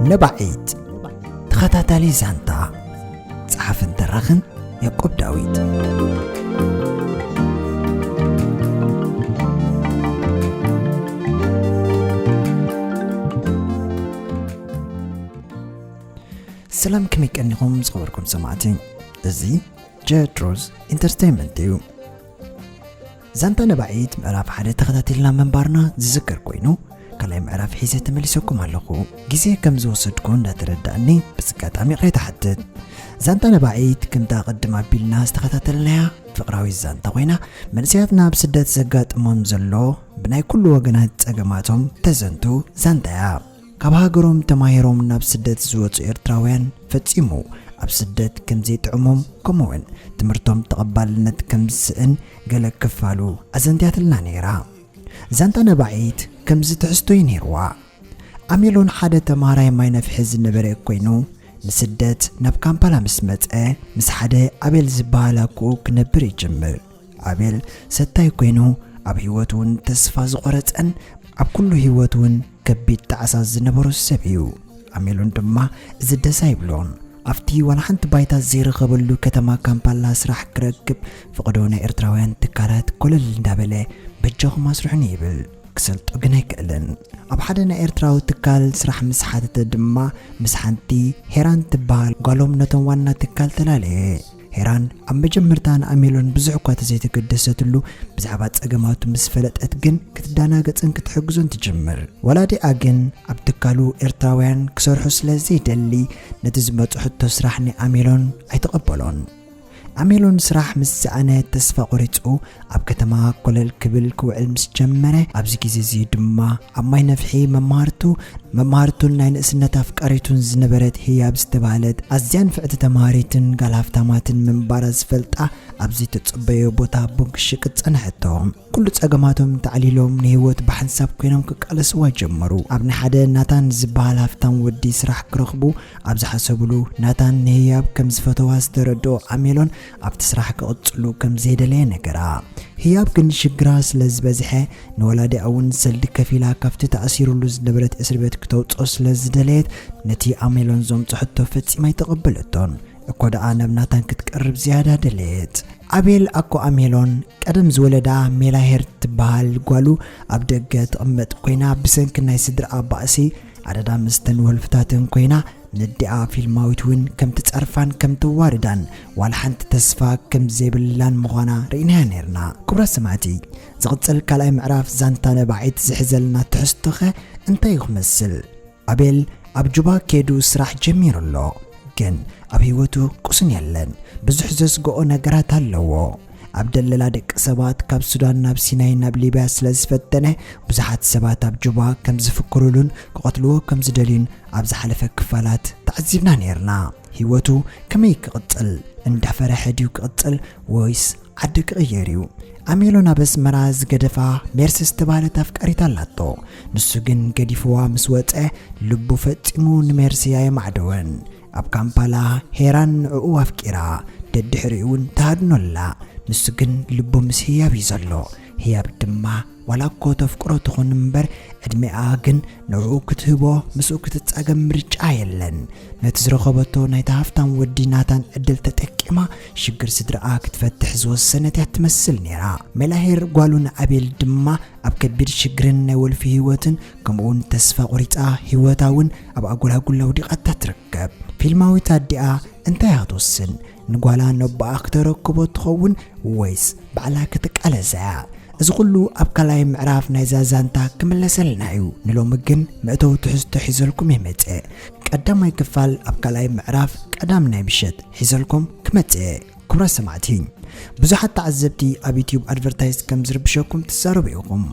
ነባዒት ተኸታታሊ ዛንታ፣ ጸሓፍን ተራኽን ያዕቆብ ዳዊት። ሰላም፣ ከመይ ቀኒኹም ዝኸበርኩም ሰማዕቲ? እዚ ጀትሮስ ኢንተርቴይንመንት እዩ። ዛንታ ነባዒት ምዕራፍ ሓደ ተኸታቲልና ምንባርና ዝዝከር ኮይኑ፣ ካልኣይ ምዕራፍ ሒዘ ተመሊሰኩም ኣለኹ። ግዜ ከም ዝወሰድኩ እንዳተረዳእኒ ብዝጋጣሚ ይቕሬታ ሓትት። ዛንታ ነባዒት ከምታ ቅድም ኣቢልና ዝተኸታተልናያ ፍቕራዊት ዛንታ ኮይና፣ መንእሰያትና ኣብ ስደት ዘጋጥሞም ዘሎ ብናይ ኩሉ ወገናት ጸገማቶም ተዘንቱ ዛንታ እያ። ካብ ሃገሮም ተማሂሮም ናብ ስደት ዝወጹ ኤርትራውያን ፈጺሙ ኣብ ስደት ከም ዘይጥዕሞም፣ ከምኡ'ውን ትምህርቶም ተቐባልነት ከም ዝስእን ገለ ክፋሉ ኣዘንትያትልና ነይራ። ዛንታ ነባዒት ከምዚ ትሕዝቶ እዩ ነይርዋ። ኣሜሎን ሓደ ተማሃራይ ማይ ነፍሒ ዝነበረ ኮይኑ፣ ንስደት ናብ ካምፓላ ምስ መጸ፣ ምስ ሓደ ኣቤል ዝበሃል ኣኩኡ ክነብር ይጅምር። ኣቤል ሰታይ ኮይኑ፣ ኣብ ህይወት እውን ተስፋ ዝቖረጸን ኣብ ኩሉ ህይወት እውን ከቢድ ጣዕሳ ዝነበሮ ሰብ እዩ። ኣሜሎን ድማ እዚ ደስ ኣይብሎን። ኣብቲ ዋላ ሓንቲ ባይታ ዘይረኸበሉ ከተማ ካምፓላ ስራሕ ክረክብ ፈቐዶ ናይ ኤርትራውያን ትካላት ኮለል እንዳበለ በጃኹም ኣስርሑኒ ይብል። ክሰልጦ ግን ኣይክእልን። ኣብ ሓደ ናይ ኤርትራዊ ትካል ስራሕ ምስ ሓተተ ድማ ምስ ሓንቲ ሄራን ትበሃል ጓሎም ነቶም ዋና ትካል ተላለየ። ሄራን ኣብ መጀመርታ ንኣሜሎን ብዙሕ እኳ ተዘይተገደሰትሉ፣ ብዛዕባ ጸገማቱ ምስ ፈለጠት ግን ክትደናገጽን ክትሕግዞን ትጅምር። ወላዲኣ ግን ኣብ ትካሉ ኤርትራውያን ክሰርሑ ስለ ዘይደሊ፣ ነቲ ዝመጽኦ ሕቶ ስራሕ ንኣሜሎን ኣይተቐበሎን። ኣሜሎን ስራሕ ምስ ሰኣነ ተስፋ ቆሪጹ ኣብ ከተማ ኮለል ክብል ክውዕል ምስ ጀመረ፣ ኣብዚ ግዜ እዚ ድማ ኣብ ማይ ነፍሒ መማህርቱ መማህርቱን ናይ ንእስነት ኣፍቃሪቱን ዝነበረት ህያብ ዝተባህለት ኣዝያ ንፍዕቲ ተማሃሪትን ጋል ሃፍታማትን ምንባራ ዝፈልጣ ኣብዚ ትጽበዮ ቦታ ቡን ክሽቅጥ ጸንሐቶ። ኩሉ ጸገማቶም ተዕሊሎም ንህይወት ብሓንሳብ ኮይኖም ክቃለስዋ ጀመሩ። ኣብ ናይ ሓደ ናታን ዝበሃል ሃፍታም ወዲ ስራሕ ክረኽቡ ኣብ ዝሓሰብሉ፣ ናታን ንህያብ ከም ዝፈተዋ ዝተረድኦ ኣሜሎን ኣብቲ ስራሕ ክቕጽሉ ከም ዘይደለየ ነገራ። ህያብ ግን ሽግራ ስለ ዝበዝሐ ንወላዲኣ እውን ሰልዲ ከፊላ ካብቲ ተኣሲሩሉ ዝነበረት እስር ቤት ክተውጽኦ ስለ ዝደለየት ነቲ ኣሜሎን ዘምጽኦ ሕቶ ፈጺማ ኣይተቐበለቶን። እኮ ደኣ ናብ ናታን ክትቀርብ ዝያዳ ደለየት። ኣቤል ኣኮ ኣሜሎን ቀደም ዝወለዳ ሜላሄር ትበሃል ጓሉ ኣብ ደገ ትቕመጥ ኮይና፣ ብሰንኪ ናይ ስድራኣ ባእሲ ኣደዳ ምስተን ወልፍታትን ኮይና፣ ነዲኣ ፊልማዊት እውን ከም ትጸርፋን ከም ትዋርዳን ዋላ ሓንቲ ተስፋ ከም ዘይብላን ምዃና ርኢናያ ነይርና። ክቡራት ሰማዕቲ፣ ዝቕጽል ካልኣይ ምዕራፍ ዛንታ ነባዒት ዝሕዘልና ትሕዝቶኸ እንታይ እዩ ክመስል? ኣቤል ኣብ ጁባ ከይዱ ስራሕ ጀሚሩ ኣሎ፣ ግን ኣብ ህይወቱ ቁስን የለን። ብዙሕ ዘስግኦ ነገራት ኣለዎ። ኣብ ደለላ ደቂ ሰባት ካብ ሱዳን ናብ ሲናይ ናብ ሊብያ ስለ ዝፈተነ፣ ብዙሓት ሰባት ኣብ ጁባ ከም ዝፍክሩሉን ክቐትልዎ ከም ዝደልዩን ኣብ ዝሓለፈ ክፋላት ተዓዚብና ነይርና። ህይወቱ ከመይ ክቕጽል? እንዳፈረሐ ድዩ ክቕጽል ወይስ ዓዲ ክቕየር እዩ? ኣሜሎ ናብ ኣስመራ ዝገደፋ ሜርሲ ዝተባህለት ኣፍቃሪት ኣላቶ። ንሱ ግን ገዲፍዋ ምስ ወጸ፣ ልቡ ፈጺሙ ንሜርሲ ኣየማዕደወን። ኣብ ካምፓላ ሄራን ንዕኡ ኣፍቂራ፣ ደድሕሪኡ እውን ትሃድኖ ኣላ። ንሱ ግን ልቡ ምስ ህያብ እዩ ዘሎ። ህያብ ድማ ዋላ እኮ ተፍቅሮ ትኹን እምበር፣ ዕድሜኣ ግን ንዕኡ ክትህቦ፣ ምስኡ ክትጻገም ምርጫኣ የለን። ነቲ ዝረኸበቶ ናይቲ ሃፍታም ወዲ ናታን ዕድል ተጠቂማ፣ ሽግር ስድራኣ ክትፈትሕ ዝወሰነት እያ ትመስል ነይራ። ሜላሄር ጓሉ ንኣቤል ድማ ኣብ ከቢድ ሽግርን ናይ ወልፊ ህይወትን፣ ከምኡውን ተስፋ ቆሪጻ፣ ህይወታ እውን ኣብ ኣጎላጉል ኣውዲቓታ ትርከብ። ፊልማዊት ኣዲኣ እንታይ እያ ክትወስን? ንጓላ ነቦኣ ክተረክቦ ትኸውን ወይስ ባዕላ ክትቃለሳ እያ? እዚ ኩሉ ኣብ ካልኣይ ምዕራፍ ናይዛ ዛንታ ክምለሰልና እዩ። ንሎሚ ግን መእተዊ ትሕዝቶ ሒዘልኩም እየ መጽእ። ቀዳማይ ክፋል ኣብ ካልኣይ ምዕራፍ ቀዳም ናይ ምሸት ሒዘልኩም ክመጽእ እየ። ክቡራት ሰማዕቲ፣ ብዙሓት ተዓዘብቲ ኣብ ዩትዩብ ኣድቨርታይዝ ከም ዝርብሸኩም ትዛረቡ ኢኹም።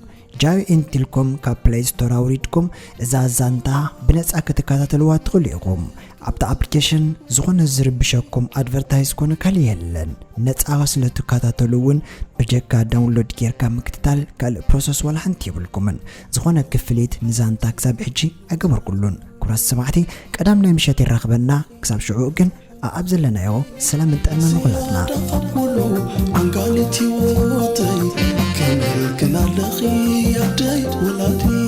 ጃዮ ኢንት ኢልኩም ካብ ፕለይ ስቶር ኣውሪድኩም እዛ ዛንታ ብነጻ ክትከታተልዋ ትኽእሉ ኢኹም። ኣብቲ ኣፕሊኬሽን ዝኾነ ዝርብሸኩም ኣድቨርታይዝ ኮነ ካልእ የለን። ነጻ ስለ ትከታተሉ እውን ብጀካ ዳውንሎድ ጌርካ ምክትታል ካልእ ፕሮሰስ ዋላ ሓንቲ የብልኩምን። ዝኾነ ክፍሊት ንዛንታ ክሳብ ሕጂ ኣይገበርኩሉን። ክቡራት ሰማዕቲ፣ ቀዳም ናይ ምሸት የራኽበና። ክሳብ ሽዑ ግን ኣኣብ ዘለናዮ ሰላምን ጥዕናን ንኹላትና። ኩሉ ዓንጋሊት ህይወተይ ከመይ ግን ኣለኺ ኣደይ ወላዲት